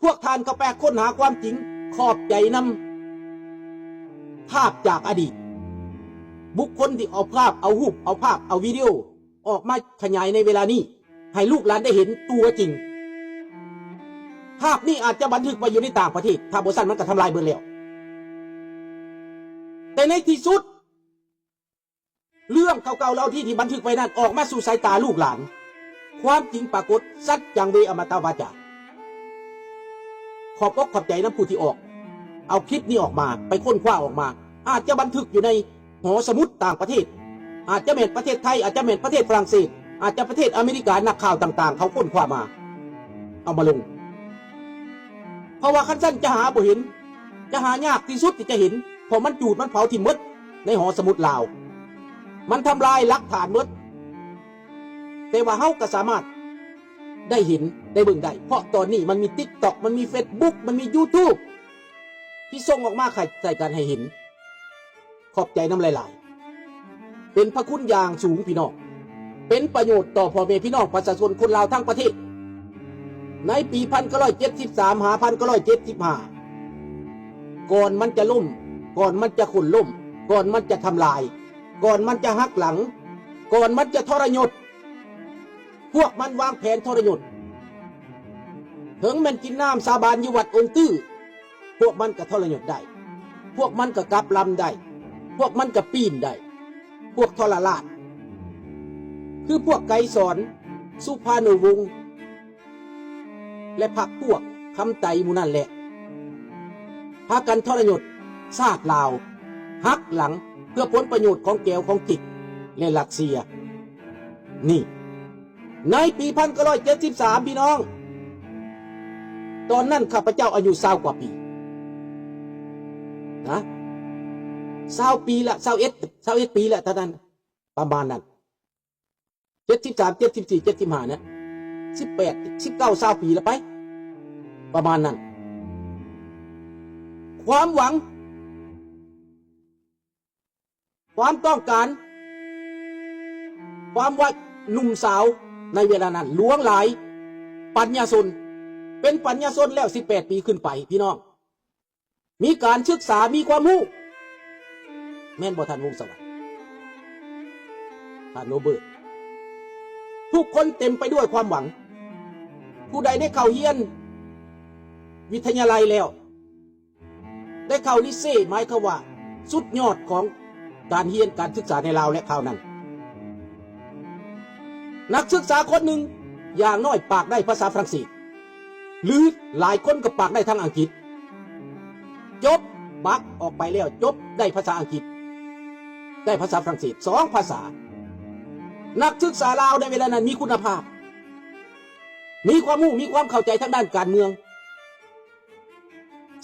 ພວກທ່ານເຂົ້າໄປຄົ້ນຫາຄວາມຈິງ, ຂອບໃຈນຳພາບຈາກອະດີດ, ບຸກຄົນທີ່ເອົາພາບ, ເອົາຮູບ, ເອົາພາບ, ເອົາວິດີໂອອອກມາຂະຫຍາຍໃນເວລານີ້ ໃຫ້ລູກຫຼານໄດ້ເຫັນຕົວຈິງ. ພາບນີ້ອາດຈະບັນທຶກໄວ້ຢູ່ໃນຕ່າງປະເທດ, ຖ້າບໍ່ຊັ້ນມັນກໍທຳລາຍເບິດແລ້ວ. ແຕ່ໃນທີ່ສຸດ ເລື່ອງເກົ່າໆເຫຼົ່າທີ່ ທີ່ບັນທຶກໄວ້ນັ້ນອອກມາສູ່ສາຍຕາລູກຫຼານ. ຄວາມຈິງປາກົດ, ສັດຈັງເວອະມະຕະວາຈາ. ຂອບອົກຂອບໃຈນຳຜູ້ທີ່ອອກ ເອົາຄລິບນີ້ອອກມາ, ໄປຄົ້ນຄວ້າອອກມາ. ອາດຈະບັນທຶກຢູ່ໃນ ຫໍສະໝຸດຕ່າງປະເທດ, ອາດຈະແມ່ນປະເທດໄທ, ອາດຈະແມ່ນປະເທດຝຣັ່ງເສດ, ອາດຈະປະເທດອາເມລິກາ, ນັກຂ່າວຕ່າງໆເຂົາຄົ້ນຄວ້າມາ ເອົາມາລົງ. ເພາະວ່າຄັນຊັ້ນຈະຫາບໍ່ເຫັນ, ຈະຫາຍາກທີ່ສຸດທີ່ຈະເຫັນ, ເພາະມັນຈູດ, ມັນເຜົາຖິ້ມໝົດໃນຫໍສະໝຸດລາວ, ມັນທຳລາຍຫຼັກຖານໝົດ. ແຕ່ວ່າເຮົາກໍສາມາດໄດ້ເຫັນ, ໄດ້ເບິ່ງໄດ້, ເພາະຕອນນີ້ມັນມີ TikTok, ມັນມີ Facebook, ມັນມີ YouTube ທີ່ສົ່ງອອກມາໃຫ້ ໃສ່ກັນໃຫ້ເຫັນ. ຂອບໃຈນຳຫຼາຍໆ. ເປັນພະຄຸນຢ່າງສູງພີ່ນ້ອງ, ເປັນປະໂຫຍດຕໍ່ພໍ່ແມ່ພີ່ນ້ອງປະຊາຊົນຄົນລາວທັງປະເທດ. ໃນປີພັນເກົ້າຮ້ອຍເຈັດສິບສາມ ຫາພັນເກົ້າຮ້ອຍເຈັດສິບຫ້າ ກ່ອນມັນຈະລົ້ມ, ກ່ອນມັນຈະໂຄ່ນລົ້ມ, ກ່ອນມັນຈະທຳລາຍ, ກ່ອນມັນຈະຫັກຫຼັງ, ກ່ອນມັນຈະທໍລະຍົດ, ພວກມັນວາງແຜນທໍລະຍົດ. ເຖິງແມ່ນກິນນ້ຳສາບານຢູ່ວັດອົງຕື້, ພວກມັນກໍທໍລະຍົດໄດ້, ພວກມັນກໍກັບລຳໄດ້, ພວກມັນກໍປີ້ນໄດ້, ພວກທໍລະລາດ ຄືພວກໄກສອນ ສຸພານຸວົງ ແລະ ພັກພວກຄຳໄຕໝູ່ນັ້ນແຫຼະ ພາກັນທໍລະຍົດຊາດລາວ, ຫັກຫຼັງເພື່ອຜົນປະໂຫຍດຂອງແກວຂອງຈິກ ແລະ ຣັດເຊຍ. ນີ້ ໃນປີພັນເກົ້າຮ້ອຍເຈັດສິບສາມ ພີ່ນ້ອງ, ຕອນນັ້ນຂ້າພະເຈົ້າອາຍຸຊາວກວ່າປີນະ, ຊາວປີລະ, ຊາວເອັດ, ຊາວເອັດປີລະ ຕອນນັ້ນ ປະມານນັ້ນ, ເຈັດສິບສາມ ເຈັດສິບສີ່ ເຈັດສິບຫ້າ ນະ, ສິບແປດ ສິບເກົ້າ ຊາວປີລະໄປ ປະມານນັ້ນ. ຄວາມຫວັງ ຄວາມຕ້ອງການ, ຄວາມວ່າໜຸ່ມສາວໃນເວລານັ້ນຫຼວງຫຼາຍ, ປັນຍາຊົນ, ເປັນປັນຍາຊົນແລ້ວສິບແປດປີຂຶ້ນໄປ ພີ່ນ້ອງ, ມີການສຶກສາ, ມີຄວາມຮູ້, ແມ່ນບໍ່ທ່ານ ວົງສະຫວັນ, ທ່ານໂຣເບີດ? ທຸກຄົນເຕັມໄປດ້ວຍຄວາມຫວັງ. ຜູ້ໃດໄດ້ເຂົ້າຮຽນວິທະຍາໄລແລ້ວ, ໄດ້ເຂົ້າລິເຊ, ໝາຍຄວາມວ່າສຸດຍອດຂອງການຮຽນການສຶກສາໃນລາວແລະຄາວນັ້ນ. ນັກສຶກສາຄົນໜຶ່ງ ຢ່າງໜ້ອຍປາກໄດ້ພາສາຝຣັ່ງເສດ ຫຼື ຫຼາຍຄົນກໍປາກໄດ້ທັງອັງກິດ. ຈົບບັກອອກໄປແລ້ວ, ຈົບໄດ້ພາສາອັງກິດ, ໄດ້ພາສາຝຣັ່ງເສດ, ສອງພາສາ. ນັກສຶກສາລາວໃນເວລານັ້ນມີຄຸນນະພາບ, ມີຄວາມຮູ້, ມີຄວາມເຂົ້າໃຈທາງດ້ານການເມືອງ.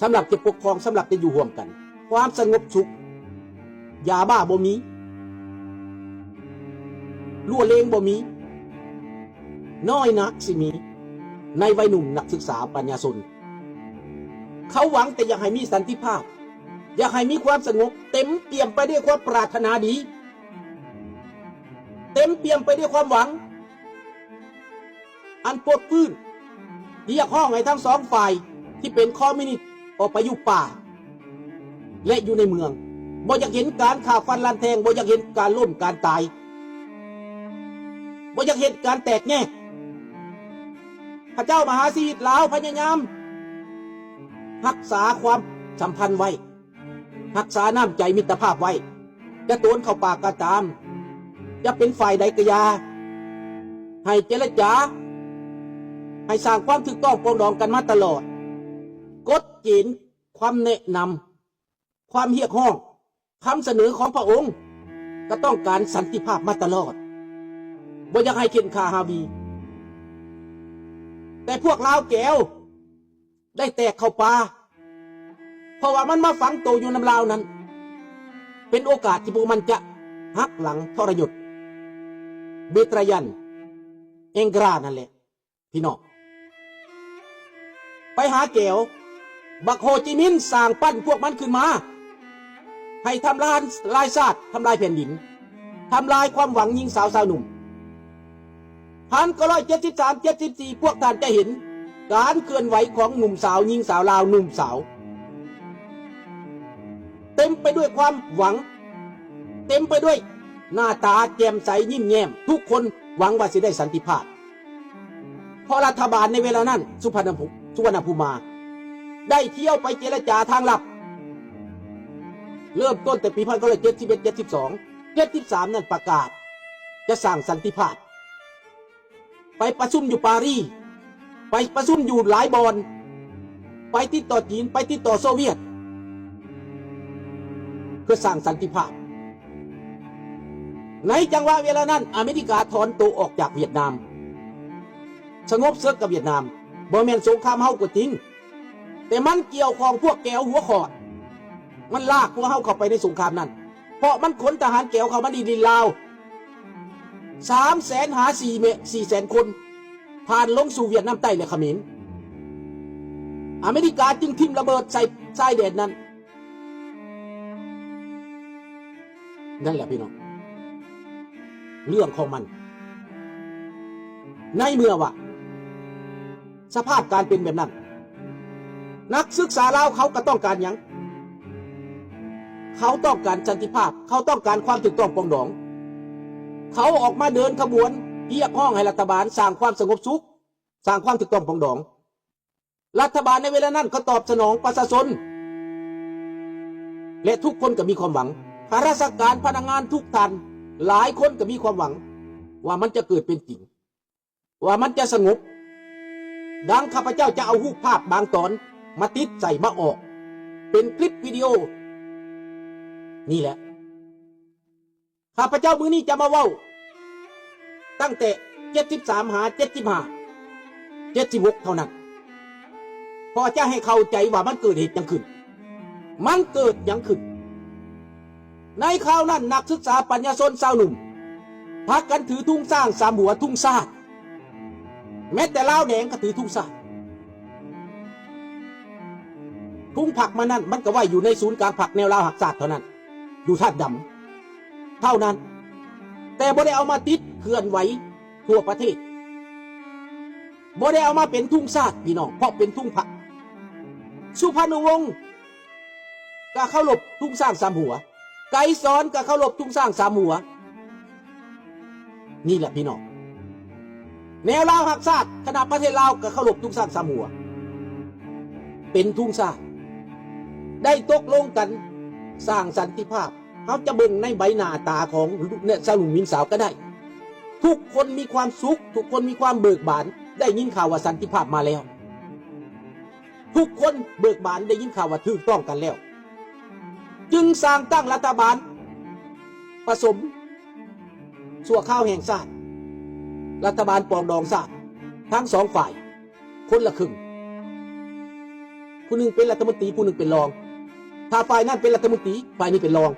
ສຳລັບຈະປົກຄອງ, ສຳລັບຈະຢູ່ຮ່ວມກັນ, ຄວາມສະຫງົບສຸກ, ຢາບ້າບໍ່ມີ, ລ້ວເລງບໍ່ມີ, ນ້ອຍນັກຊິມີໃນໄວໜຸ່ມນັກສຶກສາປັນຍາຊົນ. ເຂົາຫວັງແຕ່ຢາກໃຫ້ມີສັນຕິພາບ, ຢາກໃຫ້ມີຄວາມສະຫງົບ, ເຕັມປ່ຽມໄປດ້ວຍຄວາມປາດຖະໜາດີ, ເຕັມປ່ຽມໄປດ້ວຍຄວາມຫວັງ. ອັນປົດຟື້ນ, ຮຽກຮ້ອງໃຫ້ທັງສອງຝ່າຍທີ່ເປັນຄອມມິວນິດອອກໄປຢູ່ປ່າ ແລະ ຢູ່ໃນເມືອງ. ບໍ່ຢາກເຫັນການຂ້າຟັນລັນແທງ, ບໍ່ຢາກເຫັນການລົ້ມການຕາຍ, ບໍ່ຢາກເຫັນການແຕກແຍກ. ພະເຈົ້າມະຫາຊີວິດລາວພະຍາຍາມຮັກສາຄວາມສຳພັນໄວ້. ຮັກສານ້ຳໃຈມິດຕະພາບໄວ້, ຈະໂຕນເຂົ້າປາກກໍຕາມ, ຈະເປັນຝ່າຍໃດກໍຢ່າ, ໃຫ້ເຈລະຈາ, ໃຫ້ສ້າງຄວາມຖືກຕ້ອງປອງດອງກັນມາຕະຫຼອດ. ກົດເກນ, ຄວາມແນະນຳ, ຄວາມຮຽກຮ້ອງ, ຄຳສະເໜີຂອງພະອົງ ກໍຕ້ອງການສັນຕິພາບມາຕະຫຼອດ, ບໍ່ຢາກໃຫ້ເຂັ່ນຂ້າຮາວີ. ແຕ່ພວກລາວແກວໄດ້ແຕກເຂົ້າປ່າ, ເພາະວ່າມັນມາຝັງໂຕຢູ່ນຳລາວນັ້ນ ເປັນໂອກາດທີ່ພວກມັນຈະຫັກຫຼັງທໍລະຍົດ ເບຕຣາຢັນ ແອງກຣາ ນັ້ນແຫຼະ ພີ່ນ້ອງ. ໄປຫາແກວ, ບັກໂຮຈິມິນສ້າງປັ້ນພວກມັນຂຶ້ນມາ ໃຫ້ທຳລາຍ ລາຍຊາດ, ທຳລາຍແຜ່ນດິນ, ທຳລາຍຄວາມຫວັງຍິງສາວຊາວໜຸ່ມ. ພັນເກົ້າຮ້ອຍເຈັດສິບສາມ ເຈັດສິບສີ່ ພວກທ່ານຈະເຫັນ ການເຄື່ອນໄຫວຂອງໜຸ່ມສາວ, ຍິງສາວລາວ, ໜຸ່ມສາວ ເຕັມໄປດ້ວຍຄວາມຫວັງ, ເຕັມໄປດ້ວຍໜ້າຕາແຈ່ມໃສ, ຍິ້ມແຍ້ມ, ທຸກຄົນຫວັງວ່າຊິໄດ້ສັນຕິພາບ. ເພາະລັດຖະບານໃນເວລານັ້ນ ສຸພັນນະພູ ສຸວັນນະພູມາ ໄດ້ທຽວໄປເຈລະຈາທາງລັບ ເລີ່ມຕົ້ນແຕ່ປີພັນເກົ້າຮ້ອຍເຈັດສິບເອັດ ເຈັດສິບສອງ ເຈັດສິບສາມນັ້ນປະກາດຈະສ້າງສັນຕິພາບ, ໄປປະຊຸມຢູ່ປາຣີ, ໄປປະຊຸມຢູ່ຫຼາຍບ່ອນ, ໄປຕິດຕໍ່ຈີນ, ໄປຕິດຕໍ່ໂຊວຽດ ເພື່ອສ້າງສັນຕິພາບ. ໃນຈັງຫວະເວລານັ້ນ ອາເມລິກາຖອນໂຕອອກຈາກຫວຽດນາມ, ສະຫງົບເສິກກັບຫວຽດນາມ. ບໍ່ແມ່ນສົງຄາມເຮົາກໍຈິງ, ແຕ່ມັນກ່ຽວຂ້ອງພວກແກວຫົວຂອດ, ມັນລາກພວກເຮົາເຂົ້າໄປໃນສົງຄາມນັ້ນ, ເພາະມັນຂົນທະຫານແກວເຂົ້າມາໃນດິນລາວ ສາມແສນຫາສີ່ແສນຄົນ ຜ່ານລົງສູ່ຫວຽດນາມໃຕ້ ແລະ ຂະເໝນ. ອາເມລິກາຈຶ່ງຖິ້ມລະເບີດໃສ່ຊາຍແດນນັ້ນ. ນັ້ນແຫຼະພີ່ນ້ອງ ເລື່ອງຂອງມັນ. ໃນເມື່ອວ່າສະພາບການເປັນແບບນັ້ນ, ນັກສຶກສາລາວເຂົາກໍຕ້ອງການຫຍັງ? ເຂົາຕ້ອງການສັນຕິພາບ, ເຂົາຕ້ອງການຄວາມຖືກຕ້ອງປອງດອງ. ເຂົາອອກມາເດີນຂະບວນຮຽກຮ້ອງໃຫ້ລັດຖະບານສ້າງຄວາມສະຫງົບສຸກ, ສ້າງຄວາມຖືກຕ້ອງປອງດອງ. ລັດຖະບານໃນເວລານັ້ນກໍຕອບສະໜອງປະຊາຊົນ ແລະ ທຸກຄົນກໍມີຄວາມຫວັງ. ຂ້າລາຊະການ, ພະນັກງານທຸກທ່ານ ຫຼາຍຄົນກໍມີຄວາມຫວັງວ່າມັນຈະເກີດເປັນຈິງ, ວ່າມັນຈະສະຫງົບ. ດັ່ງຂ້າພະເຈົ້າຈະເອົາຮູບພາບບາງຕອນມາຕິດໃສ່, ມາອອກເປັນຄລິບວິດີໂອນີ້ແຫຼະ. ຂ້າພະເຈົ້າມື້ນີ້ຈະມາເວົ້າຕັ້ງແຕ່ເຈັດສິບສາມຫາເຈັດສິບຫ້າ ເຈັດສິບຫົກເທົ່ານັ້ນ, ເພາະຈະໃຫ້ເຂົ້າໃຈວ່າມັນເກີດເຫດຫຍັງຂຶ້ນ, ມັນເກີດຫຍັງຂຶ້ນ. ໃນຄາວນັ້ນ ນັກສຶກສາປັນຍາຊົນຊາວໜຸ່ມພາກັນຖືທຸງຊ້າງສາມຫົວ, ທຸງຊາດ. ແມ້ແຕ່ລາວແດງກໍຖືທຸງຊາດ. ທຸງພັກມັນນັ້ນ ມັນກໍໄວ້ຢູ່ໃນສູນກາງພັກແນວລາວຮັກຊາດເທົ່ານັ້ນ, ຢູ່ທາດດຳເທົ່ານັ້ນ, ແຕ່ບໍ່ໄດ້ເອົາມາຕິດເຄື່ອນໄຫວທົ່ວປະເທດ, ບໍ່ໄດ້ເອົາມາເປັນທຸງຊາດພີ່ນ້ອງ, ເພາະເປັນທຸງພັກ. ສຸພານຸວົງ ກໍເຄົາລົບທຸງຊ້າງສາມຫົວ, ໄກສອນກໍເຄົາລົບທຸງຊ້າງສາມຫົວ. ນີ້ແຫຼະພີ່ນ້ອງ, ແນວລາວຮັກຊາດ, ຄະນະປະເທດລາວກໍເຄົາລົບທຸງຊ້າງສາມຫົວ ເປັນທຸງຊາດ, ໄດ້ຕົກລົງກັນສ້າງສັນຕິພາບ. ເຮົາຈະເບິ່ງໃນໃບໜ້າຕາຂອງຊາວໜຸ່ມຍິງສາວກໍໄດ້, ທຸກຄົນມີຄວາມສຸກ, ທຸກຄົນມີຄວາມເບີກບານ, ໄດ້ຍິນຂ່າວວ່າສັນຕິພາບມາແລ້ວ. ທຸກຄົນເບີກບານໄດ້ຍິນຂ່າວວ່າຖືກຕ້ອງກັນແລ້ວ, ຈຶ່ງສ້າງຕັ້ງລັດຖະບານປະສົມຊົ່ວຄາວແຫ່ງຊາດ, ລັດຖະບານປອງດອງຊາດທັງສອງຝ່າຍ ຄົນລະເຄິ່ງ, ຜູ້ໜຶ່ງເປັນລັດຖະມົນຕີ, ຜູ້ໜຶ່ງເປັນຮອງ. ຖ້າຝ່າຍນັ້ນເປັນລັດຖະມົນຕີ, ຝ່າຍນີ້ເປັນຮອງ,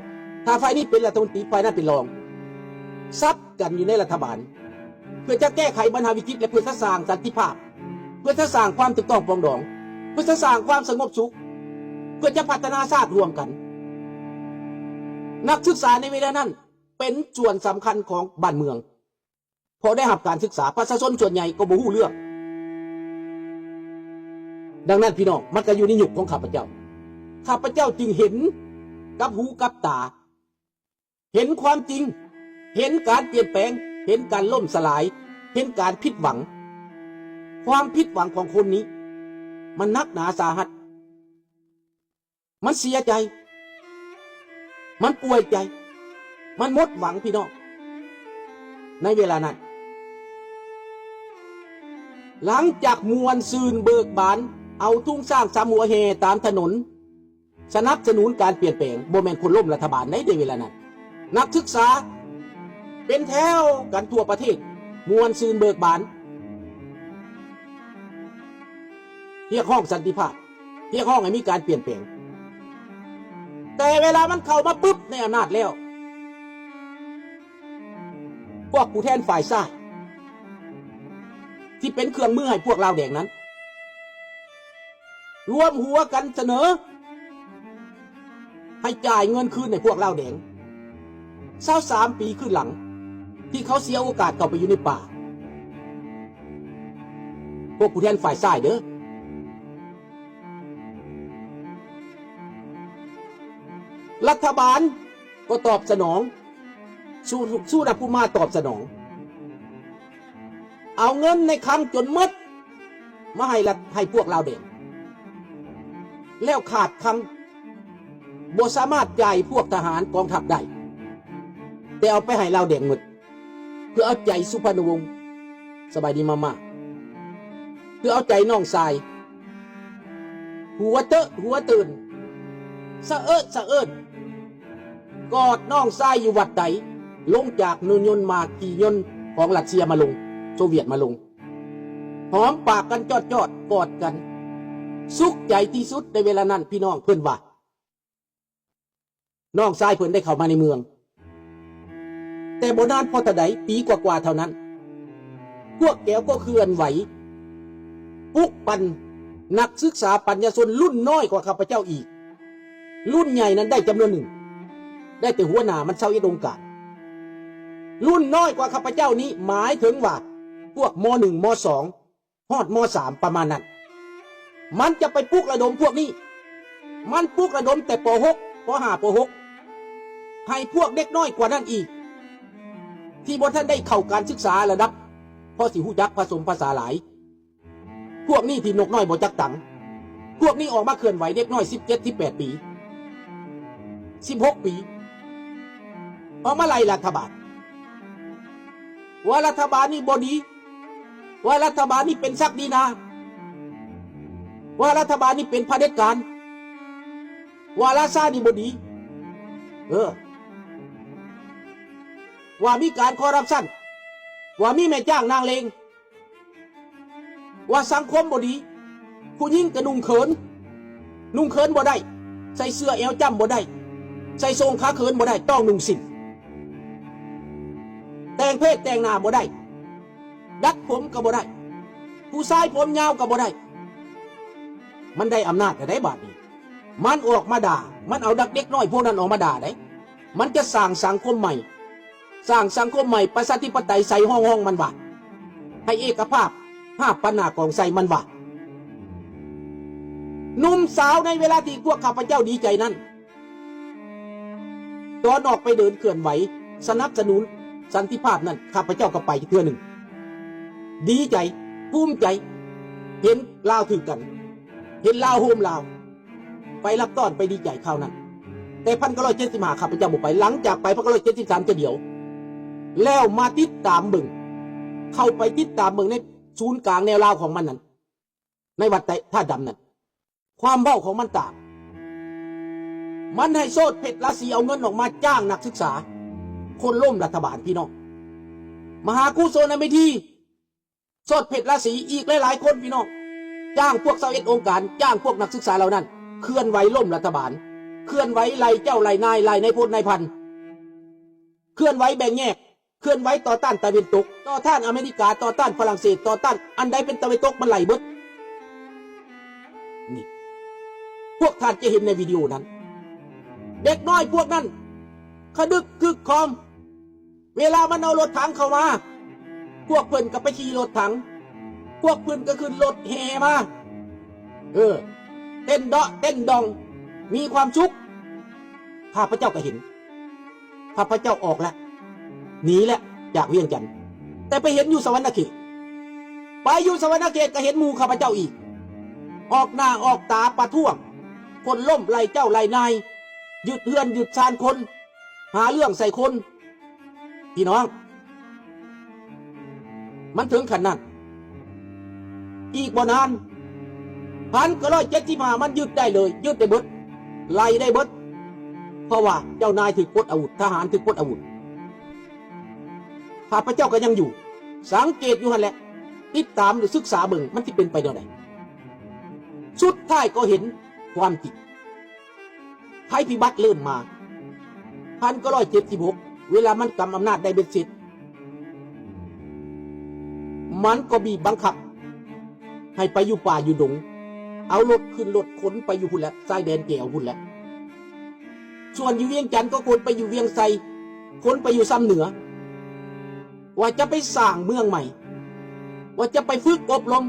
ຖ້າຝ່າຍນີ້ເປັນລັດຖະມົນຕີ, ຝ່າຍນັ້ນເປັນຮອງ, ສັບກັນຢູ່ໃນລັດຖະບານ ເພື່ອຈະແກ້ໄຂບັນຫາວິກິດ ແລະ ເພື່ອຈະສ້າງສັນຕິພາບ, ເພື່ອຈະສ້າງຄວາມຖືກຕ້ອງປອງດອງ, ເພື່ອຈະສ້າງຄວາມສະຫງົບສຸກ, ເພື່ອຈະພັດທະນາຊາດຮ່ວມກັນ. ນັກສຶກສາໃນເວລານັ້ນເປັນສ່ວນສຳຄັນຂອງບ້ານເມືອງ, ເພາະໄດ້ຮັບການສຶກສາ, ປະຊາຊົນສ່ວນໃຫຍ່ກໍບໍ່ຮູ້ເລື່ອງ. ດັ່ງນັ້ນ ພີ່ນ້ອງ, ມັນກໍຢູ່ໃນຍຸກຂອງຂ້າພະເຈົ້າ, ຂ້າພະເຈົ້າຈຶ່ງເຫັນກັບຫູກັບຕາ, ເຫັນຄວາມຈິງ, ເຫັນການປ່ຽນແປງ, ເຫັນການລົ້ມສະຫຼາຍ, ເຫັນການຜິດຫວັງ. ຄວາມຜິດຫວັງຂອງຄົນນີ້ມັນໜັກໜາສາຫັດ, ມັນເສຍໃຈ, ມັນປ່ວຍໃຈ, ມັນໝົດຫວັງ, ພີ່ນ້ອງ. ໃນເວລານັ້ນ, ຫຼັງຈາກມ່ວນຊື່ນເບີກບານ, ເອົາທຸງຊ້າງສາມຫົວແຫ່ຕາມຖະໜົນ, ສະໜັບສະໜູນການປ່ຽນແປງ, ບໍ່ແມ່ນຄົນລົ້ມລັດຖະບານໃດ ໃນເວລານັ້ນ. ນັກສຶກສາເປັນແຖວກັນທົ່ວປະເທດ, ມ່ວນຊື່ນເບີກບານ, ຮຽກຮ້ອງສັນຕິພາບ, ຮຽກຮ້ອງໃຫ້ມີການປ່ຽນແປງ. ແຕ່ເວລາມັນເຂົ້າມາປຶບໃນອຳນາດແລ້ວ, ພວກຜູ້ແທນຝ່າຍຊ້າຍ ທີ່ເປັນເຄື່ອງມືໃຫ້ພວກລາວແດງນັ້ນ ລວມຫົວກັນສະເໜີໃຫ້ຈ່າຍເງິນຄືນໃຫ້ພວກລາວແດງ ຊາວສາມປີຄືນຫຼັງ ທີ່ເຂົາເສຍໂອກາດເຂົ້າໄປຢູ່ໃນປ່າ. ພວກຜູ້ແທນຝ່າຍຊ້າຍເດີ, ລັດຖະບານກໍຕອບສະໜອງ, ສຸ ສຸວັນນະພູມາຕອບສະໜອງ, ເອົາເງິນໃນຄັງຈົນໝົດ ມາໃຫ້ລັດ ໃຫ້ພວກລາວແດງ, ແລ້ວຂາດຄັງ ບໍ່ສາມາດຈ່າຍພວກທະຫານກອງທັບໄດ້, ແຕ່ເອົາໄປໃຫ້ລາວແດງໝົດ. ເພື່ອເອົາໃຈສຸພານຸວົງ ສະບາຍດີມາມາ, ເພື່ອເອົາໃຈນ້ອງຊາຍ ຫົວເຕີ ຫົວເຕີນ ສະເອິດສະເອິນ ກອດນ້ອງຊາຍຢູ່ວັດໃດ, ລົງຈາກຍົນມາ ຂີ່ຍົນຂອງຣັດເຊຍມາລົງ, ໂຊວຽດມາລົງ, ຫອມປາກກັນຈອດໆ ກອດກັນ, ສຸກໃຈທີ່ສຸດໃນເວລານັ້ນ ພີ່ນ້ອງ, ເພິ່ນວ່າ ນ້ອງຊາຍເພິ່ນໄດ້ເຂົ້າມາໃນເມືອງ, ແຕ່ບໍ່ນານພໍເທົ່າໃດ, ປີກວ່າໆເທົ່ານັ້ນ, ພວກແກວກໍເຄື່ອນໄຫວ ປຸກປັ່ນນັກສຶກສາປັນຍາຊົນລຸ້ນນ້ອຍກວ່າຂ້າພະເຈົ້າອີກ. ລຸ້ນໃຫຍ່ນັ້ນໄດ້ຈຳນວນໜຶ່ງ, ໄດ້ແຕ່ຫົວໜ້າມັນຊາວເອັດອົງການ. ລຸ້ນນ້ອຍກວ່າຂ້າພະເຈົ້ານີ້ ໝາຍເຖິງວ່າພວກ ມ.ໜຶ່ງ ມ.ສອງ ຮອດ ມ.ສາມ ປະມານນັ້ນ, ມັນຈະໄປປຸກລະດົມພວກນີ້. ມັນປຸກລະດົມແຕ່ ປໍຫົກ ປໍຫ້າ ປໍຫົກ ໃຫ້ພວກເດັກນ້ອຍກວ່ານັ້ນອີກ ທີ່ບໍ່ທັນໄດ້ເຂົ້າການສຶກສາລະດັບ ພໍຊິຮູ້ຈັກຜະສົມພາສາຫຼາຍ. ພວກນີ້ທີ່ນົກນ້ອຍບໍ່ຈັກຕັງ, ພວກນີ້ອອກມາເຄື່ອນໄຫວເດັກນ້ອຍ ສິບເຈັດ ສິບແປດປີ, ສິບຫົກປີ ອອກມາໄລ່ລັດຖະບານ ວ່າລັດຖະບານນີ້ບໍ່ດີ, ວ່າລັດຖະບານນີ້ເປັນສັກດີນາ, ວ່າລັດຖະບານນີ້ເປັນຜະເດັດການ, ວ່າລາຊານີ້ບໍ່ດີ, ເອີ ວ່າມີການຄໍຣັບຊັນ, ວ່າມີແມ່ຈ້າງນາງເລງ, ວ່າສັງຄົມບໍ່ດີ, ຜູ້ຍິງກໍນຸ່ງເຂີນ, ນຸ່ງເຂີນບໍ່ໄດ້, ໃສ່ເສື້ອແອວຈ້ຳບໍ່ໄດ້, ໃສ່ໂສ້ງຂາເຂີນບໍ່ໄດ້, ຕ້ອງນຸ່ງສິ້ນ, ແຕ່ງເພດແຕ່ງໜ້າບໍ່ໄດ້, ດັດຜົມກໍບໍ່ໄດ້, ຜູ້ຊາຍຜົມຍາວກໍບໍ່ໄດ້. ມັນໄດ້ອຳນາດແລ້ວໃດ໋ບາດນີ້. ມັນອອກມາດ່າ, ມັນເອົາດັກເດັກນ້ອຍພວກນັ້ນອອກມາດ່າໄດ໋. ມັນຈະສ້າງສັງຄົມໃໝ່, ສ້າງສັງຄົມໃໝ່ ປະຊາທິປະໄຕໃສ່ຮອງໆ ມັນວ່າ, ໃຫ້ເອກະພາບ ຫາບປັນໜ້າກອງໃສ່ ມັນວ່າ. ໜຸ່ມສາວໃນເວລາທີ່ພວກຂ້າພະເຈົ້າດີໃຈນັ້ນ ຕອນອອກໄປເດີນເຄື່ອນໄຫວສະໜັບສະໜູນສັນຕິພາບນັ້ນ ຂ້າພະເຈົ້າກໍໄປເທື່ອໜຶ່ງ. ດີໃຈ, ພູມໃຈ, ເຫັນລາວຖືກກັນ, ເຫັນລາວໂຮມລາວ, ໄປຮັບຕ້ອນ, ໄປດີໃຈຄາວນັ້ນ. ແຕ່ພັນເກົ້າຮ້ອຍເຈັດສິບຫ້າ ຂ້າພະເຈົ້າບໍ່ໄປ, ຫຼັງຈາກໄປພັນເກົ້າຮ້ອຍເຈັດສິບສາມເທື່ອດຽວ, ແລ້ວມາຕິດຕາມເບິ່ງ, ເຂົ້າໄປຕິດຕາມເບິ່ງໃນສູນກາງແນວລາວຂອງມັນນັ້ນ, ໃນວັດໄຕ ທ່າດຳນັ້ນ, ຄວາມເວົ້າຂອງມັນຕ່າງ. ມັນໃຫ້ໂສດເພັດລາສີເອົາເງິນອອກມາຈ້າງນັກສຶກສາ, ຄົນລົ້ມລັດຖະບານ, ພີ່ນ້ອງ. ມະຫາກຸໂສນເມທີ, ໂສດເພັດລາສີ, ອີກຫຼາຍໆຄົນ, ພີ່ນ້ອງ. ຈ້າງພວກຊາວເອັດອົງການ, ຈ້າງພວກນັກສຶກສາເຫຼົ່ານັ້ນ, ເຄື່ອນໄຫວລົ້ມລັດຖະບານ, ເຄື່ອນໄຫວໄລ່ເຈົ້າໄລ່ນາຍ, ໄລ່ນາຍພົນນາຍພັນ, ເຄື່ອນໄຫວແບ່ງແຍກ, ເຄື່ອນໄຫວຕໍ່ຕ້ານຕາເວັນຕົກ, ຕໍ່ຕ້ານອາເມລິກາ, ຕໍ່ຕ້ານຝຣັ່ງເສດ, ຕໍ່ຕ້ານອັນໃດເປັນຕາເວັນຕົກ, ມັນໄລ່ເບິດ. ນີ້ ພວກທ່ານຈະເຫັນໃນວິດີໂອນັ້ນ, ເດັກນ້ອຍພວກນັ້ນຂະດຶກຄຶກຄອມ. ເວລາມັນເອົາລົດຖັງເຂົ້າມາ, ພວກເພິ່ນກໍໄປຂີ່ລົດຖັງ, ພວກເພິ່ນກໍຂຶ້ນລົດແຫ່ມາ. ເອີ ເຕັ້ນເດາະເຕັ້ນດອງ, ມີຄວາມສຸກ. ຂ້າພະເຈົ້າກໍເຫັນ. ຂ້າພະເຈົ້າອອກແລ້ວ, ໜີແລ້ວຈາກວຽງຈັນ, ແຕ່ໄປເຫັນຢູ່ສະຫວັນນະເຂດ. ໄປຢູ່ສະຫວັນນະເຂດກໍເຫັນໝູ່ຂ້າພະເຈົ້າອີກ, ອອກໜ້າອອກຕາປະທ້ວງ, ຄົນລົ້ມໄລ່ເຈົ້າໄລ່ນາຍ, ຍຶດເຮືອນຍຶດຊານຄົນ, ຫາເລື່ອງໃສ່ຄົນ. ພີ່ນ້ອງ, ມັນເຖິງຂັ້ນນັ້ນ. ອີກບໍ່ນານ, ພັນເກົ້າຮ້ອຍເຈັດສິບຫ້າ ມັນຍຶດໄດ້ເລີຍ, ຍຶດໄດ້ເບິດ, ໄລ່ໄດ້ເບິດ, ເພາະວ່າເຈົ້ານາຍຖືກປົດອາວຸດ, ທະຫານຖືກປົດອາວຸດ. ຂ້າພະເຈົ້າກໍຍັງຢູ່, ສັງເກດຢູ່ຫັ້ນແຫຼະ, ຕິດຕາມ ຫຼື ສຶກສາເບິ່ງ ມັນຊິເປັນໄປແນວໃດ. ສຸດທ້າຍກໍເຫັນຄວາມຈິງ. ໄພພິບັດເລີ່ມມາ ພັນເກົ້າຮ້ອຍເຈັດສິບຫົກ ເວລາມັນກຳອຳນາດໄດ້ເບັດເສັດ, ມັນກໍບີບບັງຄັບໃຫ້ໄປຢູ່ປ່າຢູ່ດົງ, ເອົາລົດຂຶ້ນລົດຂົນໄປຢູ່ພຸ້ນແຫຼະ, ຊາຍແດນແກວພຸ້ນແຫຼະ. ສ່ວນຢູ່ວຽງຈັນກໍຂົນໄປຢູ່ວຽງໄຊ, ຂົນໄປຢູ່ຊຳເໜືອ. ວ່າຈະໄປສ້າງເມືອງໃໝ່, ວ່າຈະໄປຝຶກອົບຮົມ,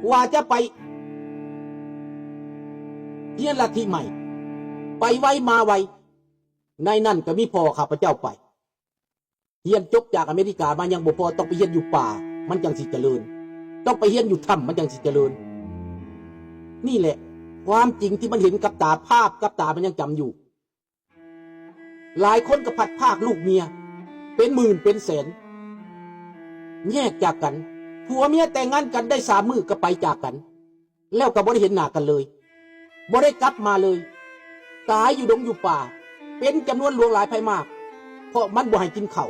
ວ່າຈະໄປ ຮຽນລັດທິໃໝ່ ໄປໄວມາໄວ. ໃນນັ້ນກໍມີພໍ່ຂ້າພະເຈົ້າໄປ ຮຽນຈົບຈາກອາເມລິກາມາຍັງບໍ່ພໍ ຕ້ອງໄປຮຽນຢູ່ປ່າ ມັນຈັ່ງຊິຈະເລີນ, ຕ້ອງໄປຮຽນຢູ່ຖ້ຳ ມັນຈັ່ງຊິຈະເລີນ. ນີ້ແຫຼະຄວາມຈິງທີ່ມັນເຫັນກັບຕາ, ພາບກັບຕາມັນຍັງຈຳຢູ່. ຫຼາຍຄົນກໍພັດພາກລູກເມຍເປັນໝື່ນເປັນແສນ, ແຍກຈາກກັນ, ຜົວເມຍແຕ່ງງານກັນໄດ້ສາມມື້ກໍໄປຈາກກັນ. ແລ້ວກໍບໍ່ໄດ້ເຫັນໜ້າກັນເລີຍ, ບໍ່ໄດ້ກັບມາເລີຍ, ຕາຍຢູ່ດົງຢູ່ປ່າ ເປັນຈຳນວນຫຼວງຫຼາຍໄພມາກ, ເພາະມັນບໍ່ໃຫ້ກິນເຂົ້າ,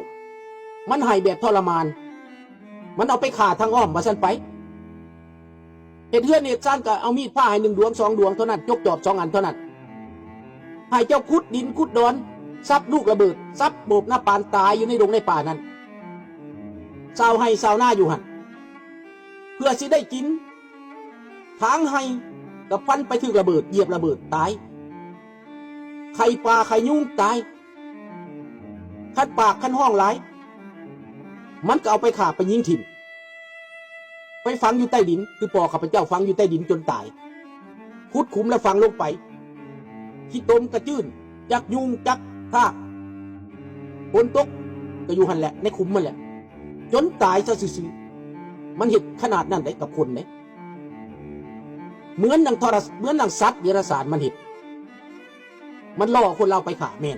ມັນໃຫ້ແບບທໍລະມານ, ມັນເອົາໄປຂ້າທາງອ້ອມວ່າຊັ້ນໄປ. ເຮັດເຮືອນເຮັດຊານກໍເອົາມີດພ້າໃຫ້ໜຶ່ງດວງສອງດວງເທົ່ານັ້ນ, ຈົກຈອບສອງອັນເທົ່ານັ້ນ, ໃຫ້ເຈົ້າຂຸດດິນຂຸດດອນ, ສັບລູກລະເບີດ, ສັບໂບບນາປານ ຕາຍຢູ່ໃນດົງໃນປ່ານັ້ນ, ຊາວໄຮ່ຊາວນາຢູ່ຫັ້ນ ເພື່ອຊິໄດ້ກິນ. ທາງໄຮ່ກໍຟັນໄປຖືກລະເບີດ, ຢຽບລະເບີດຕາຍ, ໄຂ່ປ່າໄຂ່ຍຸງຕາຍ. ຄັນປາກຄັນຮ້ອງຫຼາຍ ມັນກໍເອົາໄປຂ້າໄປຍິງຖິ້ມ, ໄປຝັງຢູ່ໃຕ້ດິນ ຄືພໍ່ຂ້າພະເຈົ້າຝັງຢູ່ໃຕ້ດິນຈົນຕາຍ. ຂຸດຂຸມແລ້ວຝັງລົງໄປ, ຂີ້ຕົມກະຈືນ, ຈັກຍຸງຈັກທາກ, ຝົນຕົກກໍຢູ່ຫັ້ນແຫຼະ ໃນຂຸມຫັ້ນແຫຼະ ຈົນຕາຍຊະຊື່ໆ. ມັນເຮັດຂະໜາດນັ້ນໄດ໋ກັບຄົນເດ້. ເໝືອນໜັງທໍລະ ເໝືອນໜັງສັດເດຍລະສານມັນເຮັດ, ມັນຫຼໍ່ຄົນລາວໄປຂ້າແມ່ນ.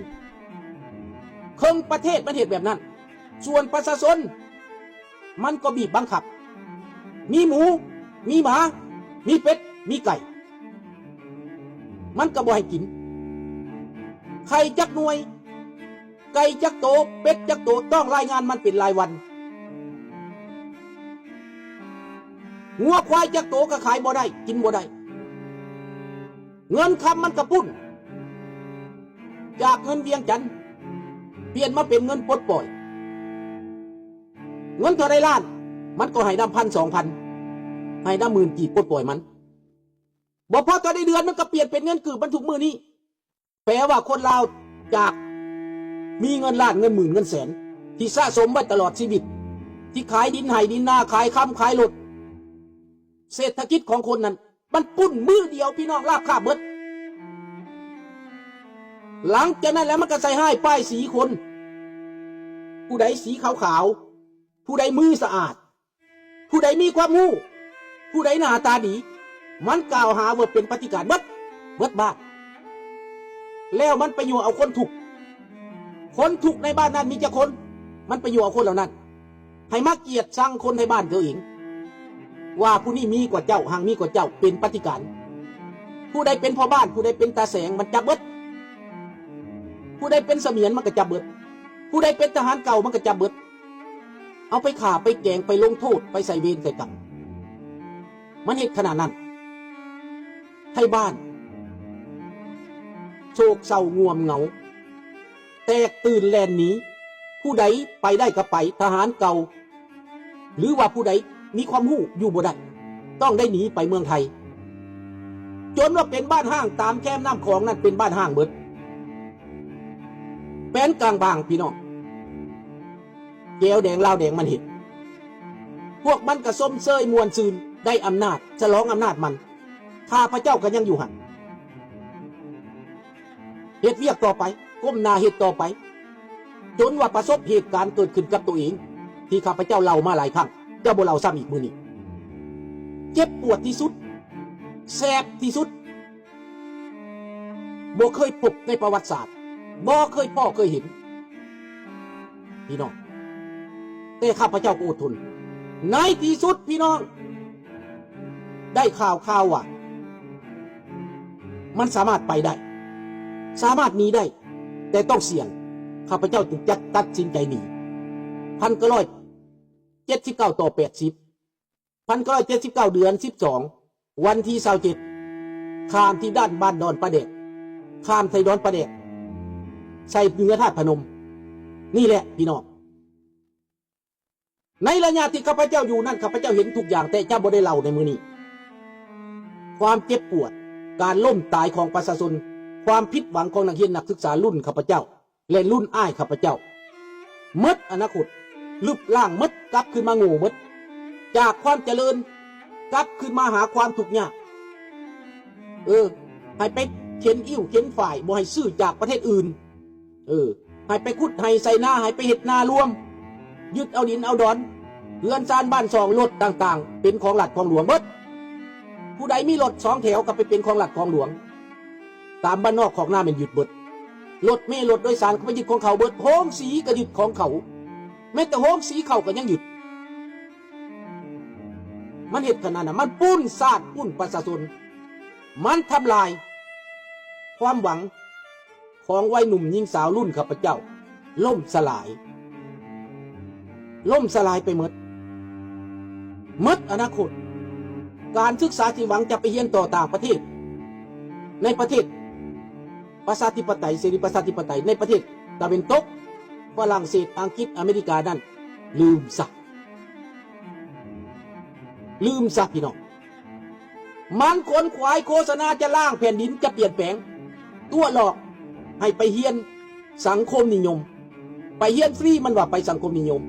ເຄິ່ງປະເທດມັນເຮັດແບບນັ້ນ, ສ່ວນປະຊາຊົນມັນກໍບີບບັງຄັບ. ມີໝູ, ມີໝາ, ມີເປັດ, ມີໄກ່, ມັນກໍບໍ່ໃຫ້ກິນ. ໄຂ່ຈັກໜ່ວຍ, ໄກ່ຈັກໂຕ, ເປັດຈັກໂຕ, ຕ້ອງລາຍງານມັນເປັນລາຍວັນ. ງົວຄວາຍຈັກໂຕກໍຂາຍບໍ່ໄດ້, ກິນບໍ່ໄດ້. ເງິນຄຳມັນກະປຸ້ນ, ຈາກເງິນວຽງຈັນ ປ່ຽນມາເປັນເງິນປົດປ່ອຍ. ເງິນເທົ່າໃດລ້ານ, ມັນກໍໃຫ້ນຳພັນສອງພັນ, ໃຫ້ນຳໝື່ນກີບປົດປ່ອຍມັນ. ບໍ່ພໍເທົ່າໃດເດືອນ, ມັນກໍປ່ຽນເປັນເງິນກີບມັນທຸກມື້ນີ້. ແປວ່າຄົນລາວຈາກມີເງິນລ້ານ, ເງິນໝື່ນ, ເງິນແສນ ທີ່ສະສົມໄວ້ຕະຫຼອດຊີວິດ, ທີ່ຂາຍດິນໄຮ່ດິນນາ, ຂາຍຄຳ, ຂາຍລົດ, ເສດຖະກິດຂອງຄົນນັ້ນ ມັນປຸ້ນມື້ດຽວ ພີ່ນ້ອງ, ລາບຄາບເບິດ. ຫຼັງຈາກນັ້ນແລ້ວ ມັນກໍໃສ່ຮ້າຍປ້າຍສີຄົນ, ຜູ້ໃດສີຂາວໆ, ຜູ້ໃດມືສະອາດ, ຜູ້ໃດມີຄວາມຮູ້, ຜູ້ໃດໜ້າຕາດີ, ມັນກ່າວຫາວ່າເປັນປະຕິການເບິດ, ເບິດບ້ານ. ແລ້ວມັນໄປຍົວະເອົາຄົນທຸກ, ຄົນທຸກໃນບ້ານນັ້ນມີຈັກຄົນ, ມັນໄປຍົວະເອົາຄົນເຫຼົ່ານັ້ນ ໃຫ້ມາກຽດຊັງຄົນໃນບ້ານຕົວເອງ ວ່າຜູ້ນີ້ມີກວ່າເຈົ້າ, ຮັ່ງມີກວ່າເຈົ້າ, ເປັນປະຕິການ. ຜູ້ໃດເປັນພໍ່ບ້ານ, ຜູ້ໃດເປັນຕາແສງ, ມັນຈັບເບິດ. ຜູ້ໃດເປັນສະໝຽນ, ມັນກໍຈັບເບິດ. ຜູ້ໃດເປັນທະຫານເກົ່າ, ມັນກໍຈັບເບິດ. ເອົາໄປຂ້າ, ໄປແກງ, ໄປລົງໂທດ, ໄປໃສ່ເວນໃສ່ກຳ. ມັນເຮັດຂະໜາດນັ້ນ. ໄທບ້ານ ໂສກເສົ້າງ່ວມເຫງົາ, ແຕກຕື່ນແລ່ນໜີ. ຜູ້ໃດໄປໄດ້ກໍໄປ, ທະຫານເກົ່າ ຫຼືວ່າຜູ້ໃດມີຄວາມຮູ້ຢູ່ບໍ່ໄດ້, ຕ້ອງໄດ້ໜີໄປເມືອງໄທ, ຈົນວ່າເປັນບ້ານຮ້າງ. ຕາມແຄມນ້ຳຂອງນັ້ນເປັນບ້ານຮ້າງເບິດ. ແຜນກາງບາງ ພີ່ນ້ອງ, ແກວແດງລາວແດງມັນເຮັດ. ພວກມັນກໍຊົມເຊີຍມ່ວນຊື່ນ, ໄດ້ອຳນາດ, ສະຫຼອງອຳນາດມັນ. ຂ້າພະເຈົ້າກໍຍັງຢູ່ຫັ້ນ, ເຮັດວຽກຕໍ່ໄປ, ກົ້ມໜ້າເຮັດຕໍ່ໄປ, ຈົນວ່າປະສົບເຫດການເກີດຂຶ້ນກັບຕົວເອງ ທີ່ຂ້າພະເຈົ້າເລົ່າມາຫຼາຍຄັ້ງ, ຈະບໍ່ເລົ່າຊ້ຳອີກມື້ນີ້. ເຈັບປວດທີ່ສຸດ, ແສບທີ່ສຸດ, ບໍ່ເຄີຍພົບໃນປະຫວັດສາດ, ບໍ່ເຄີຍພໍ້ເຄີຍເຫັນ ພີ່ນ້ອງ, ແຕ່ຂ້າພະເຈົ້າກໍອົດທົນ. ໃນທີ່ສຸດ ພີ່ນ້ອງ, ໄດ້ຂ່າວຄາວວ່າ ມັນສາມາດໄປໄດ້, ສາມາດໜີໄດ້, ແຕ່ຕ້ອງສ່ຽງ. ຂ້າພະເຈົ້າຈຶ່ງຈັດ ຕັດສິນໃຈໜີ. ພັນເກົ້າຮ້ອຍເຈັດສິບເກົ້າ ຕໍ່ແປດສິບ, ພັນເກົ້າຮ້ອຍເຈັດສິບເກົ້າ ເດືອນສິບສອງ ວັນທີຊາວເຈັດ ຂ້າມທີ່ດ່ານບ້ານດອນປາແດກ, ຂ້າມໄທດອນປາແດກ ໃສ່ເໜືອທາດພະນົມ. ນີ້ແຫຼະ ພີ່ນ້ອງ, ໃນໄລຍະທີ່ຂ້າພະເຈົ້າຢູ່ນັ້ນ ຂ້າພະເຈົ້າເຫັນທຸກຢ່າງ, ແຕ່ຈະບໍ່ໄດ້ເລົ່າໃນມື້ນີ້. ຄວາມເຈັບປວດ, ການລົ້ມຕາຍຂອງປະຊາຊົນ, ຄວາມຜິດຫວັງຂອງນັກຮຽນນັກສຶກສາລຸ້ນຂ້າພະເຈົ້າ ແລະ ລຸ້ນອ້າຍຂ້າພະເຈົ້າ, ໝົດອະນາຄົດ, ລຶບລ້າງໝົດ, ກັບຄືນມາໂງ່ໝົດ, ຈາກຄວາມຈະເລີນ ກັບຄືນມາຫາຄວາມທຸກຍາກ. ເອີ ໃຫ້ໄປເຂັນອິ້ວເຂັນຝ້າຍ ບໍ່ໃຫ້ຊື້ຈາກປະເທດອື່ນ. ເອີ ໃຫ້ໄປຂຸດໄຮ່ໄຖນາ ໃຫ້ໄປເຮັດນາລວມ, ຍຶດເອົາດິນເອົາດອນ, ເຮືອນຊານບ້ານຊ່ອງ ລົດຕ່າງໆ ເປັນຂອງລັດຂອງຫຼວງເບິດ. ຜູ້ໃດມີລົດສອງແຖວກໍໄປເປັນຂອງລັດຂອງຫຼວງ. ຕາມບ້ານນອກຄອກນາແມ່ນຍຶດເບິດ. ລົດເມລົດໂດຍສານກໍໄປຍຶດຂອງເຂົາເບິດ. ໂຮງສີກໍຍຶດຂອງເຂົາ. ແມ້ແຕ່ໂຮງສີເຂົາກໍຍັງຍຶດ. ມັນເຮັດຂະໜາດນັ້ນ. ມັນປຸ້ນຊາດ, ປຸ້ນປະຊາຊົນ. ມັນທຳລາຍຄວາມຫວັງ ຂອງໄວໜຸ່ມຍິງສາວລຸ້ນຂ້າພະເຈົ້າລົ້ມສະຫຼາຍ, ລົ້ມສະຫຼາຍໄປໝົດ, ໝົດອະນາຄົດ. ການສຶກສາທີ່ຫວັງຈະໄປຮຽນຕໍ່ຕ່າງປະເທດ, ໃນປະເທດປະຊາທິປະໄຕ, ເສລີປະຊາທິປະໄຕ, ໃນປະເທດຕາເວັນຕົກ, ຝຣັ່ງເສດ, ອັງກິດ, ອາເມລິການັ້ນ, ລືມຊະ, ລືມຊະ ພີ່ນ້ອງ. ມັນຂົນຂວາຍໂຄສະນາຈະລ້າງແຜ່ນດິນ, ຈະປ່ຽນແປງ, ຕົວະຫຼອກໃຫ້ໄປຮຽນສັງຄົມນິຍົມ, ໄປຮຽນຟຣີ, ມັນວ່າໄປສັງຄົມນິຍົມ.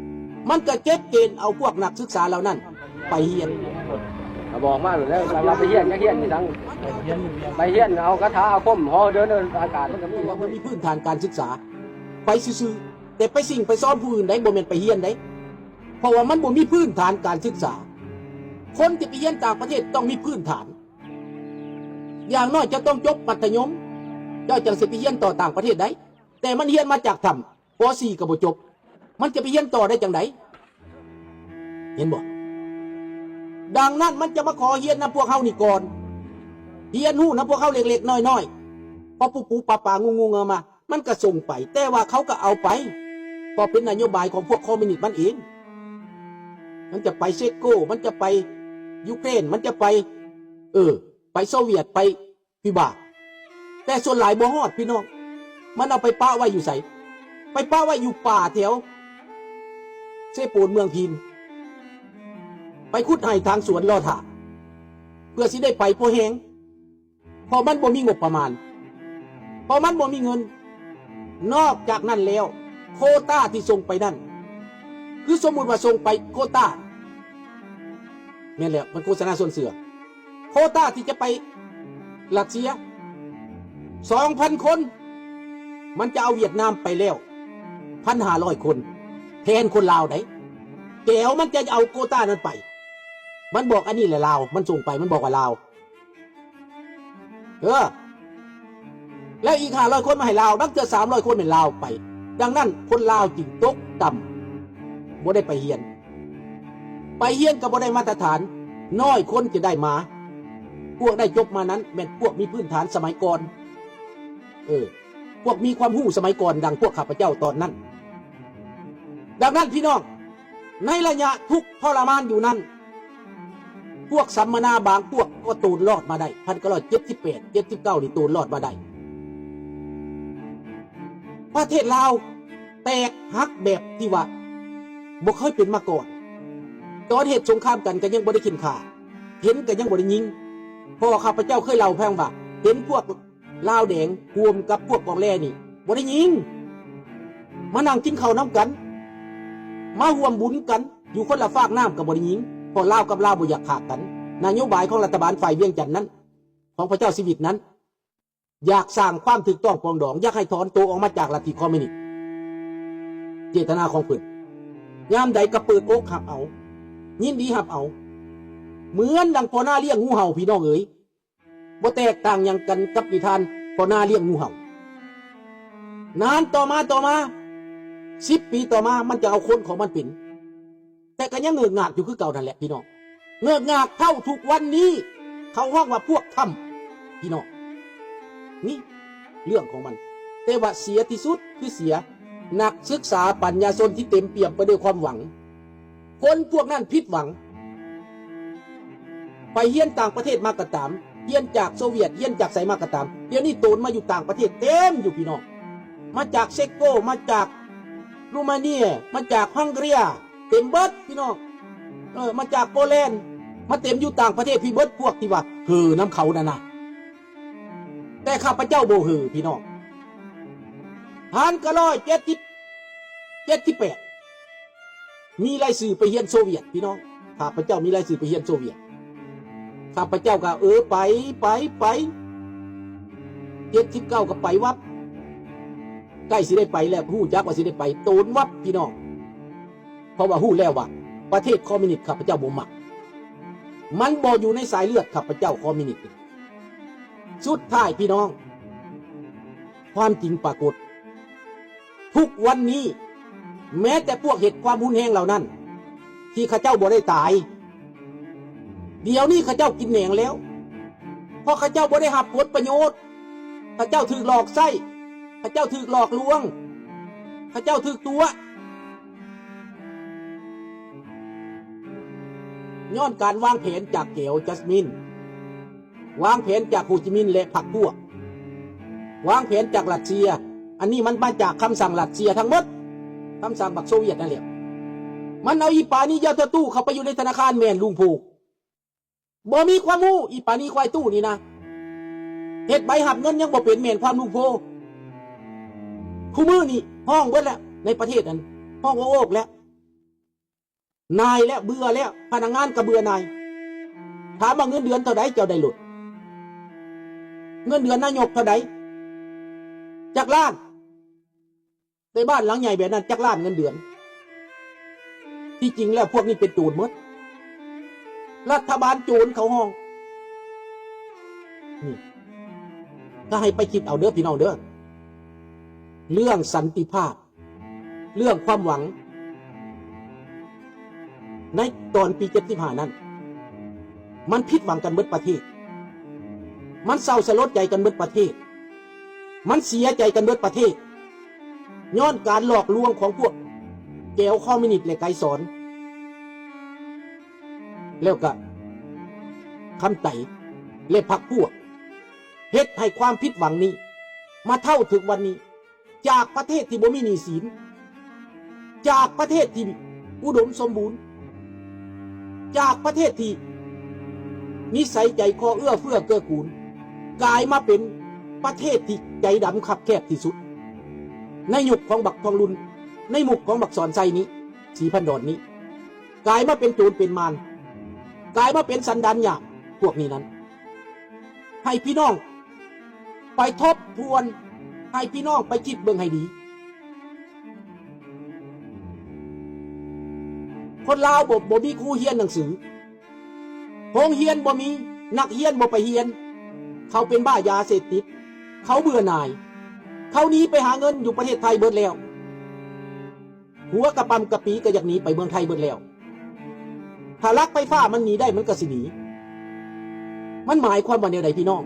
ມັນກໍເກັບເກນເອົາພວກນັກສຶກສາເຫຼົ່ານັ້ນໄປຮຽນ. ກໍບອກມາໂລດແລ້ວ ວ່າໄປຮຽນ ຈະຮຽນອີ່ຫຍັງ? ໄປຮຽນເອົາຄາຖາອາຄົມ ຫໍເດີນອາກາດ ມັນກໍມີ. ວ່າບໍ່ມີພື້ນຖານການສຶກສາ, ໄປຊື່ໆ, ແຕ່ໄປສິ່ງໄປຊອມຜູ້ອື່ນໃດ໋, ບໍ່ແມ່ນໄປຮຽນໃດ໋. ເພາະວ່າມັນບໍ່ມີພື້ນຖານການສຶກສາ. ຄົນທີ່ໄປຮຽນຕ່າງປະເທດຕ້ອງມີພື້ນຖານ. ຢ່າງນ້ອຍເຈົ້າຕ້ອງຈົບມັດທະຍົມ, ເຈົ້າຈັ່ງຊິໄປຮຽນຕໍ່ຕ່າງປະເທດໄດ້. ແຕ່ມັນຮຽນມາຈາກຖ້ຳ ປໍສີ່ກໍບໍ່ຈົບ, ມັນຈະໄປຮຽນຕໍ່ໄດ້ຈັ່ງໃດ? ເຫັນບໍ່? ດັ່ງນັ້ນມັນຈະມາຂໍຮຽນນຳພວກເຮົານີ້ກ່ອນ, ຮຽນຮູ້ນຳພວກເຮົາເລັກໆນ້ອຍໆ, ພໍປຸບໆປະໆງຸ່ງໆເອົາມາ. ມັນກໍສົ່ງໄປ, ແຕ່ວ່າເຂົາກໍເອົາໄປ ເພາະເປັນນະໂຍບາຍຂອງພວກຄອມມິວນິດມັນເອງ. ມັນຈະໄປເຊັກໂກ, ມັນຈະໄປຢູເຄຣນ, ມັນຈະໄປ ເອີ ໄປໂຊວຽດ, ໄປຄິວບາ. ແຕ່ສ່ວນຫຼາຍບໍ່ຮອດ, ພີ່ນ້ອງ. ມັນເອົາໄປປະໄວ້ຢູ່ໃສ? ໄປປະໄວ້ຢູ່ປ່າແຖວເຊໂປນເມືອງພີນ, ໄປຂຸດໄຮ່ຖາງສວນລໍຖ້າ ເພື່ອຊິໄດ້ໄປພໍແຮງ. ເພາະມັນບໍ່ມີງົບປະມານ, ເພາະມັນບໍ່ມີເງິນ. ນອກຈາກນັ້ນແລ້ວ, ໂຄຕາທີ່ສົ່ງໄປນັ້ນ, ຄືສົມມຸດວ່າສົ່ງໄປໂຄຕາ, ແມ່ນແລ້ວ, ມັນໂຄສະນາຊົນເຊື່ອ, ໂຄຕາທີ່ຈະໄປຣັດເຊຍ ສອງພັນຄົນ, ມັນຈະເອົາຫວຽດນາມໄປແລ້ວ ພັນຫ້າຮ້ອຍຄົນ ແທນຄົນລາວໃດ໋. ແກວມັນຈະເອົາໂຄຕານັ້ນໄປ, ມັນບອກອັນນີ້ແຫຼະລາວ, ມັນສົ່ງໄປ, ມັນບອກວ່າລາວ. ເອີ ແລ້ວອີກຫ້າຮ້ອຍຄົນມາໃຫ້ລາວ, ບາງເທື່ອສາມຮ້ອຍຄົນແມ່ນລາວໄປ. ດັ່ງນັ້ນຄົນລາວຈຶ່ງຕົກຕ່ຳ, ບໍ່ໄດ້ໄປຮຽນ, ໄປຮຽນກໍບໍ່ໄດ້ມາດຕະຖານ, ນ້ອຍຄົນຈະໄດ້ມາ. ພວກໄດ້ຈົບມານັ້ນແມ່ນພວກມີພື້ນຖານສະໄໝກ່ອນ, ເອີ ພວກມີຄວາມຮູ້ສະໄໝກ່ອນ ດັ່ງພວກຂ້າພະເຈົ້າຕອນນັ້ນ. ດັ່ງນັ້ນ ພີ່ນ້ອງ, ໃນໄລຍະທຸກທໍລະມານຢູ່ນັ້ນ, ພວກສຳມະນາບາງພວກກໍໂຕນລອດມາໄດ້, ພັນເກົ້າຮ້ອຍເຈັດສິບແປດ ເຈັດສິບເກົ້ານີ້ໂຕນລອດມາໄດ້. ປະເທດລາວແຕກຫັກແບບທີ່ວ່າບໍ່ເຄີຍເປັນມາກ່ອນ. ຕອນເຮັດສົງຄາມກັນກໍຍັງບໍ່ໄດ້ເຂັ່ນຂ້າ, ເຫັນກໍຍັງບໍ່ໄດ້ຍິງ. ເພາະຂ້າພະເຈົ້າເຄີຍເລົ່າໃຫ້ຟັງວ່າ ເຫັນພວກ ລາວແດງຮ່ວມກັບພວກກອງແລນີ້ບໍ່ໄດ້ຍິງ, ມານັ່ງກິນເຂົ້ານຳກັນ, ມາຮ່ວມບຸນກັນ ຢູ່ຄົນລະຟາກນ້ຳກໍບໍ່ໄດ້ຍິງ, ເພາະລາວກັບລາວບໍ່ຢາກຂາກັນ. ນະໂຍບາຍຂອງລັດຖະບານຝ່າຍວຽງຈັນນັ້ນ ຂອງພະເຈົ້າຊີວິດນັ້ນ ຢາກສ້າງຄວາມຖືກຕ້ອງປອງດອງ, ຢາກໃຫ້ຖອນໂຕອອກມາຈາກລັດທິຄອມມິວນິດ. ເຈດຕະນາຂອງເພິ່ນ ຍາມໃດກໍເປີດອົກຮັບເອົາ, ຍິນດີຮັບເອົາ, ເໝືອນດັ່ງພໍ່ນາລ້ຽງງູເຫົ່າ, ພີ່ນ້ອງເອີຍ. ບໍ່ແຕກຕ່າງຫຍັງກັນກັບນິທານພໍ່ນາລ້ຽງງູເຫົ່າ. ນານຕໍ່ມາ, ຕໍ່ມາ, ສິບປີຕໍ່ມາ, ມັນຈະເອົາຄົນຂອງມັນເປັນ, ແຕ່ກໍຍັງເງີກງາກຢູ່ຄືເກົ່ານັ້ນແຫຼະ ພີ່ນ້ອງ. ເງີກງາກເທົ່າທຸກວັນນີ້, ເຂົາຮ້ອງວ່າພວກຖ້ຳ, ພີ່ນ້ອງ. ນີ້ເລື່ອງຂອງມັນ. ແຕ່ວ່າເສຍທີ່ສຸດຄືເສຍນັກສຶກສາປັນຍາຊົນທີ່ເຕັມປ່ຽມໄປດ້ວຍຄວາມຫວັງ. ຄົນພວກນັ້ນຜິດຫວັງ. ໄປຮຽນຕ່າງປະເທດມາກໍຕາມ, ຮຽນຈາກໂຊວຽດ, ຮຽນຈາກໃສມາກໍຕາມ, ດຽວນີ້ໂຕນມາຢູ່ຕ່າງປະເທດເຕັມຢູ່ ພີ່ນ້ອງ. ມາຈາກເຊັກໂກ, ມາຈາກໂຣມາເນຍ, ມາຈາກຮັງເກເຣຍ, ເຕັມເບິດ ພີ່ນ້ອງ. ເອີ, ມາຈາກໂປແລນ, ມາເຕັມຢູ່ຕ່າງປະເທດພີ້ເບິດ, ພວກທີ່ວ່າເຫີນຳເຂົານັ້ນນະ. ແຕ່ຂ້າພະເຈົ້າບໍ່ເຫີ ພີ່ນ້ອງ. ພັນເກົ້າຮ້ອຍເຈັດສິບ ເຈັດສິບແປດ ມີລາຍຊື່ໄປຮຽນໂຊວຽດ ພີ່ນ້ອງ. ຂ້າພະເຈົ້າມີລາຍຊື່ໄປຮຽນໂຊວຽດ. ຂ້າພະເຈົ້າກໍ ເອີ ໄປ, ໄປ, ໄປ. ເຈັດສິບເກົ້າກໍໄປວັບ ໃກ້ຊິໄດ້ໄປແລ້ວ ຮູ້ຈັກວ່າຊິໄດ້ໄປ ໂຕນວັບພີ່ນ້ອງ ເພາະວ່າຮູ້ແລ້ວວ່າປະເທດຄອມມິວນິດຂ້າພະເຈົ້າບໍ່ມັກ ມັນບໍ່ຢູ່ໃນສາຍເລືອດຂ້າພະເຈົ້າຄອມມິວນິດ. ສຸດທ້າຍພີ່ນ້ອງ ຄວາມຈິງປາກົດ ທຸກວັນນີ້ ແມ້ແຕ່ພວກເຮັດຄວາມຮຸນແຮງເຫຼົ່ານັ້ນ ທີ່ເຂົາເຈົ້າບໍ່ໄດ້ຕາຍ ດຽວນີ້ເຂົາເຈົ້າກິນແໜງແລ້ວ ເພາະເຂົາເຈົ້າບໍ່ໄດ້ຮັບຜົນປະໂຫຍດ ເຂົາເຈົ້າຖືກຫຼອກໃຊ້ ເຂົາເຈົ້າຖືກຫຼອກລວງ ເຂົາເຈົ້າຖືກຕົວະ ຍ້ອນການວາງແຜນຈາກແກວຈັສມິນ ວາງແຜນຈາກໂຮຈິມິນ ແລະ ພັກພວກ ວາງແຜນຈາກຣັດເຊຍ ອັນນີ້ມັນມາຈາກຄຳສັ່ງຣັດເຊຍທັງໝົດ ຄຳສັ່ງບັກໂຊວຽດນັ້ນແຫຼະ ມັນເອົາອີປານີຢາໂຕຕູ້ເຂົ້າໄປຢູ່ໃນທະນາຄານແມ່ນລຸງໂພ ບໍ່ມີຄວາມຮູ້ ອີປານີຄວາຍຕູ້ນີ້ນະ ເຮັດໃບຮັບເງິນຍັງບໍ່ເປັນ ແມ່ນຄວາມລຸງໂພ ຄູ່ມື້ນີ້ຮ້ອງເບິດແລ້ວ ໃນປະເທດນັ້ນ ຮ້ອງໂອກແລ້ວ ໜ່າຍແລ້ວ ເບື່ອແລ້ວ ພະນັກງານກໍເບື່ອໜ່າຍ ຖາມວ່າເງິນເດືອນເທົ່າໃດ ເຈົ້າໄດ້ໂລດ ເງິນເດືອນນາຍົກເທົ່າໃດ ຈັກລ້ານ ແຕ່ບ້ານຫຼັງໃຫຍ່ແບບນັ້ນຈັກລ້ານເງິນເດືອນ ທີ່ຈິງແລ້ວພວກນີ້ເປັນໂຈນໝົດ ລັດຖະບານໂຈນເຂົາຮ້ອງ ນີ້ ກໍໃຫ້ໄປຄິດເອົາເດີພີ່ນ້ອງເດີ ເລື່ອງສັນຕິພາບ ເລື່ອງຄວາມຫວັງ ໃນຕອນປີເຈັດສິບຫ້ານັ້ນ ມັນຜິດຫວັງກັນເບິດປະເທດ ມັນເສົ້າສະຫຼົດໃຈກັນເບິດປະເທດ ມັນເສຍໃຈກັນເບິດປະເທດ ຍ້ອນການຫຼອກລວງຂອງພວກແກວຄອມມິວນິດ ແລະ ໄກສອນ ແລ້ວກະຄຳໄຕ ແລະ ພັກພວກ ເຮັດໃຫ້ຄວາມຜິດຫວັງນີ້ ມາເທົ່າເຖິງວັນນີ້ ຈາກປະເທດທີ່ບໍ່ມີໜີ້ສິນ ຈາກປະເທດທີ່ອຸດົມສົມບູນ ຈາກປະເທດທີ່ນິໄສໃຈຄໍເອື້ອເຟື້ອເກື້ອກູນ ກາຍມາເປັນປະເທດທີ່ໃຈດຳຄັບແຄບທີ່ສຸດ ໃນຍຸກຂອງບັກທອງລຸນ ໃນຍຸກຂອງບັກສອນໄຊນີ້ ສີພັນດອນນີ້ ກາຍມາເປັນໂຈນເປັນມານ ກາຍມາເປັນສັນດານຫຍາບພວກນີ້ນັ້ນ ໃຫ້ພີ່ນ້ອງໄປທົບທວນ ໃຫ້ພີ່ນ້ອງໄປຄິດເບິ່ງໃຫ້ດີ. ຄົນລາວບໍ່ ບໍ່ມີຄູຮຽນໜັງສື ໂຮງຮຽນບໍ່ມີ ນັກຮຽນບໍ່ໄປຮຽນ ເຂົາເປັນບ້າຢາເສບຕິດ ເຂົາເບື່ອໜ່າຍ ເຂົາໜີໄປຫາເງິນຢູ່ປະເທດໄທເບິດແລ້ວ. ຫົວກະປຳກະປີກໍຢາກໜີໄປເມືອງໄທເບິດແລ້ວ. ຖ້າລັກໄຟຟ້າມັນໜີໄດ້ ມັນກໍຊິໜີ. ມັນໝາຍຄວາມວ່າແນວໃດພີ່ນ້ອງ?